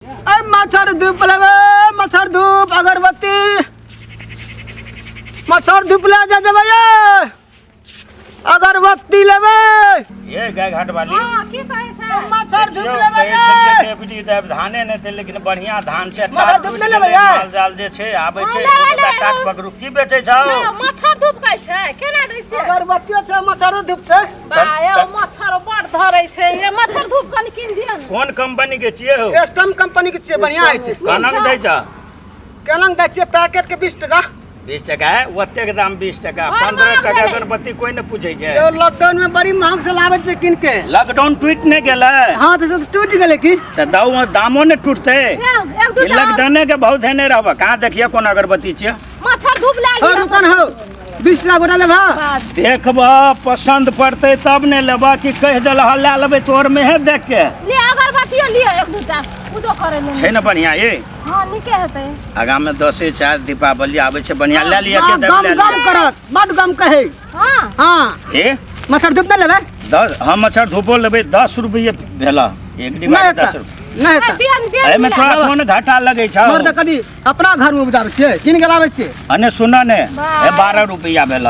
अरे मच्छर धूप लेबे, मच्छर धूप अगरबत्ती, मच्छर धूप ले जा जेबै ये, अगरबत्ती लेबै। ये गाय घाट वाली। हाँ, की कहै छै? मच्छर धूप देखियौ, लेबै कहै ये। छलियै जे अबरी तऽ धाने नहि छै, लेकिन बढ़िया धान छै। मच्छर टाट धूप टूटि नहि लेबै गेलै, ये? माल जाल जे छै आबै छै, हाँ, लेबै, एक दूटा लेबै, टाट लेबै। पकड़ू। की बेचै छौ? यौ, मच्छर धूप कहै छै, केना दै छियै? अगरबत्तियो छै, मच्छरो धूप छै। बा यौ, मच्छर बड़ धरै छै। ये मच्छर धूप कनि कीन दिअ ने। कोन कंपनी के छियै हौ? एस्टम कंपनी के छियै, बढ़िया होइ छै। कनक दै छ? केलंग दै छियै पैकेट के 20 टका। 20 टका है ओतेक दाम? 20 टका? बड़ 15 महग टका भेलै। अगरबत्ती कोई नहि पूछै छै। यौ, लॉकडाउन में बड़ी महग से लाबै छियै कीन के। लॉकडाउन टूटि नहि गेलै? हाँ, तऽ से तऽ टूटि गेलै की। तऽ दाऊ दामो नहि टूटतै। यौ, एक ई दूटा लॉकडाउने के भाव धेने रहब। कहाँ देखिए कोन अगरबत्ती छियै? मच्छर धूप लए हो लिअ। रुकन हो, 20 टका गोटा लेबह? देखबह, पसन्द पड़तै तब ने लेबह। कि कहि देलह लए लेबै तोहर मेहे देख के? ले, अगरबत्तियो लिअ एक दूटा, पूजो करै ले। छै ने बढ़िया ये? हाँ, नीके हेतै। आगामे दसे चार दीपावली आबै छै, बढ़िया लए लिअ के देब, गम लए गम लिअ। करत, बड गम कहै। हाँ। हाँ। ए मच्छर धूप नहि लेबै? 10, हम मच्छर धूपो लेबै। 10 रुपये भेल एक डिब्बा नहि के। 10 हेतै। रुपये नहि हेतै। दिअ ने, दिअ ने। एहिमे मिला। तोरा कोन घाटा लगै छौ? मर्द कदी अपना घर में उपजाबै छियै, कीन के लाबै छियै। अने सुन ने, ए 12 रुपया भेल,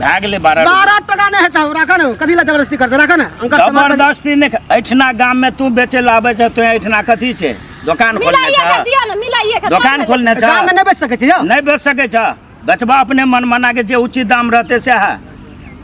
भए गेलै 12 रुपया। 12 टका नहि हेतै। राखऽ ने, कथी लए जबरदस्ती करतै? राखऽ ने अंकर सामान। जबरदस्ती नहि। एहिठिना गाम में तू बेचे ला आबै छ, तू एहिठिना कथी छै? दोकान खोलने मिलाइए के छ? दिअ ने, मिलाइए के। दोकान खोलने छ? गाम में नहि बेच सकै छी यौ। नहि बेच सकै छ? बेचबा अपने मन मना के, जे उचित दाम रहते से है।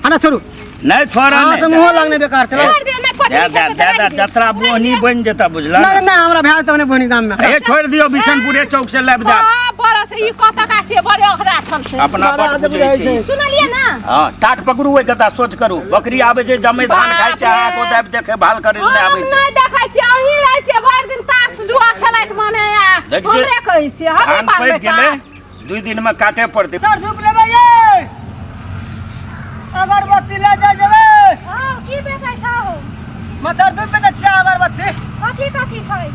हना छोड़ू। नहि छोड़। अहाँ से मुँहो लगने बेकार चला। छोड़ दिअ, नहि पटरी दे दे खेतै दे तऽ दे राखि दिअ। जतरा बोहनी बनि जेता, बुझला? नहि नहि, हमरा भए जेतै ओने बोहनी गाम में। ए छोड़ि दियौ, बिशनपुरे चौक से लाबि देब। बा, बड़ से ई कतऽ का छियै? बड़े अखराठल छै। अपना बड़ा बड़ आदमी बुझै रहै छी। छै। सुनलियै ने? हँ, टाट पकड़ू ओहि कता सोच करू। बकरी आबै छै, जमै धान खाइ छै, बाप रे। अहाँके ओतऽ देखे भाल करै लए नहि हम आबै छै। नहि देखै छियै, अहीं रहै छियै भरि दिन ताश जुआ खेलैत। माने आ, देख जे हमरे कहै छियै, हमरे धान पालबै पकि गेलै, काज। 2 दिन में काटे पड़तै। सर धूप लेबै ये, अगरबत्ती ले जा जेबै। हँ, की बेचै छौ? मच्छर धूप बेचै छियै, अगरबत्ती। कथी कथी छै?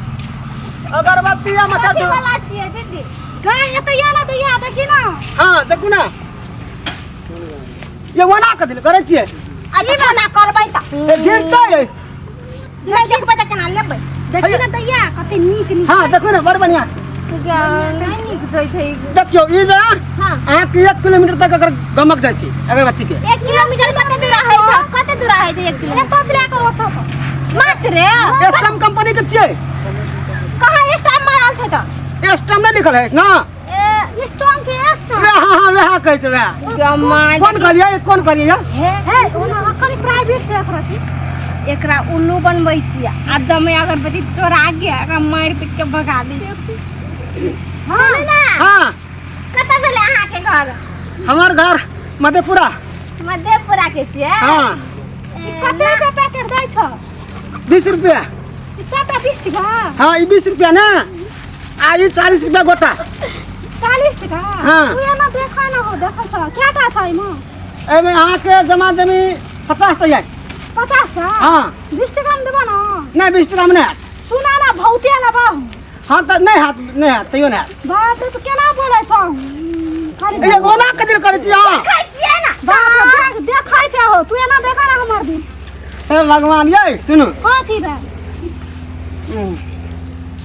अगरबत्ती आ मच्छर कथी धूप। वाला छियै दीदी? गाय एतऽ या ना दैया, देखी ना। हाँ, देखू ना, ये ओना कथी लए करै छियै? अजी मना करबै तऽ ये गिरतै ये। नहि देखबै तऽ केना लेबै? देखी ना दैया, कते नीक नीक। हाँ, देखू ने, बड़ बढ़िया छै। नहि नीक दै छै। देखियौ, ई जे हाँ। अहाँके 1 किलोमीटर तक अगर गमक जाइ छै अगरबत्ती के। 1 किलोमीटर कते दूर होइ छै? कते दूर होइ छै 1 किलोमीटर? एतऽ से लए कऽ ओतऽ तक। मात्र एस्टम कंपनी के छियै। कहाँ स्टाम्प मारल छै तऽ? एस्टम नहि लिखल है ना? ए स्टोन के स्टोन। वएह, हाँ हाँ, वएह कहै छै वएह। गमा कोन कहलियै, कोन कहलियै? हे, ओना अखन प्राइवेट छै एकरा की। एकरा उल्लू बनबै छियै आ जमे अगरबत्ती चोरा के एकरा मारि पीट के भगा दै छियै। हाँ। सुनू ना। हाँ। कतऽ भेलै अहाँके घर? हमर घर मधेपुरा। मधेपुरा के छियै? हाँ। ए, कते रुपया पैकेट दै छौ? 20 रुपया। ई सबटा 20 टका? हाँ, ई 20 रुपया ने आ ई 40 रुपया गोटा। 40 टका? हाँ। तू एना देखा ना हो, देखै छ क्या छै एहिमे? एहिमे अहाँके जमा जमी 50 टा यऽ। 50 टा? हाँ। 20 टका मे देबो ना? नहि, 20 टका मे नहि हैत। सुना ना, बहुते लेबो। हाँ तऽ नहि हैत, नहि हैत, तैयो नहि हैत। बाप रे, तू केना बोलै छौ खाली? ए ओना कथी लए करै छी अहाँ? देखै छियै ना। बाप रे, देख, देखै छै हो। तू एना देखा ना हमर दिस। हे भगवान, यै सुनू। कथी भेल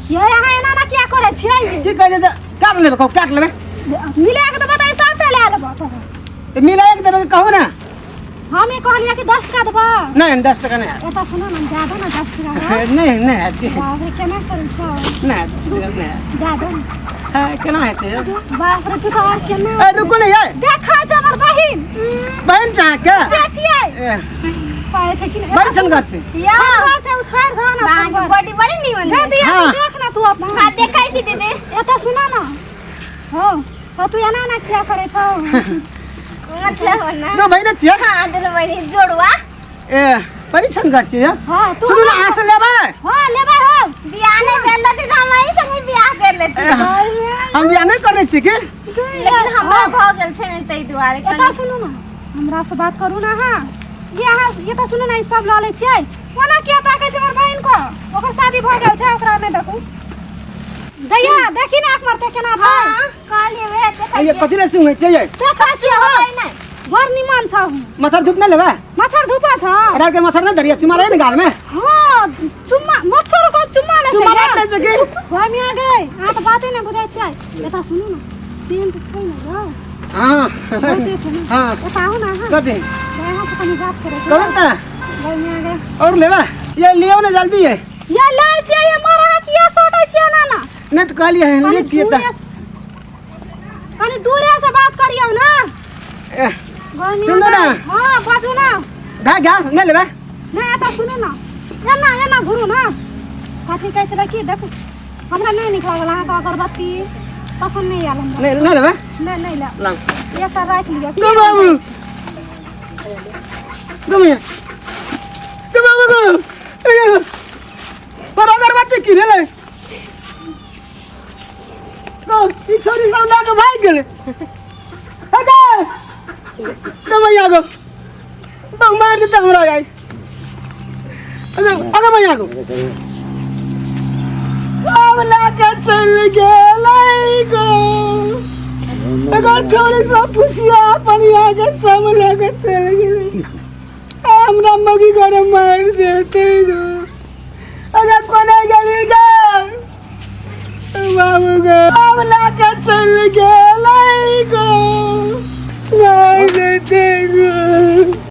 ये? अहाँ एना ना किया करै छियै? की कहै छै जे काट लेबै, कहू, काट लेबै। मिला के देबो तऽ सबटा लए लेबो। तऽ मिलाए के देबै, कहू ने। हम ई कहलियै कि 10 टका देबो। नहि, 10 टका नहि हैत। एतऽ सुनो ने, दए दो ने 10 टका। नहि, नहि हैत। बाप रे, केना करै छौ? नहि हैत, 10 टका नहि हैत। दए दो ने। हाँ, केना हेतै यौ? बाप रे, तू तऽ आओर केना। ए रुकू ने यै। देखै छै हमर बहिन। बहिन छै अहाँके? के छियै? ए, पाए छै कि नहि? बड़ छनगर छै। या छोटवा छै, ओ छोड़ि दहो ने। अहाँके छोटवा। बॉडी बड़ी नीमन दे दिया। हाँ। देख ना तू अपना। हाँ, देखै छी दीदी। एतऽ सुना ना हो हो, तू एना ना किया करै छौ? मतलब ना दू बहिने छियै? हाँ, दुनू बहिन जोड़ुआ। ए बड़ी छनगर छै यौ। हाँ, तू सुनू ने, अहाँ से लेबै? हाँ, लेबै हो। बियाह नहि भेल रहती तऽ हम अहीं संगे बियाह कर लेती। ए, हम बियाह नहि करने छी की? लेकिन हमरा भऽ गेल छै ने, ताहि दुआरे एतऽ कनि। सुनू ना, हमरा से बात करू ना। हाँ, ये अहाँ ये तऽ सुनू ना, ई सब लऽ लै छियै, ओना किया ताकै छै हमर बहिन को? ओकर शादी भऽ गेल छै, ओकरा नहि देखू। दैया, देखी ना, आँख मारते केना छै। हाँ, कहलियै वएह देखै ये छियै। कथी लए सुनै छियै यै? देखै छियै हो। होतै नहि। बड़ निमन छौ। मच्छर धूप नहीं लेबे? मच्छर धूपा छ। रात के मच्छर नहीं धरिया, चुमा रहे ने गाल में। हाँ, चुम्मा मच्छर को चुम्मा ले। चुम्मा ले छै की? घर में आ गए अहाँ तऽ बाते नहि बुझै छियै। एतऽ सुनू ने, सेंट छै ने यौ? हाँ। बहुते छै ने? हाँ। एतऽ आउ ने अहाँ। कथी? अहाँ से कनि बात करै छै। कहू तऽ। घर में आ गए। और लेबे? ये लियो ने जल्दी है। ये लै छियै, ये मर अहाँ किया सटै छियै ना ना? नहीं तो कहलिए है, ले छियै तऽ। कनि दूरे से बात करियौ ने। ए, घर में सुनू आ ने। गए। हाँ, बाजू ने। भए गेल, नहीं लेबे? नहि, एतऽ सुनू ने, एना एना घुरू ने। कथी कहै छलै कि देखू, हमरा नहि नीक लागल अहाँके अगरबत्ती, पसन्द नहि आयल हमरा। नहीं, नहीं लेबे? नहि, नहि लेब। लाउ। एकटा राखि लिअ। गो बाबू, गो भैया, गो बाबू, गो पर अगरबत्ती की भेलै गो? ई छोरी सब लए कऽ भागि गेलै। हे गे, गो भैया, गो बहु मारि देतै हमरा आइ। अगे, अगे भैया, गो सब लए कऽ चलि गेलै गो। एगो छोरी सब फुसिया पनिया के सब लए कऽ चलि गेलै। हमरा मगी घरे मारि देतै।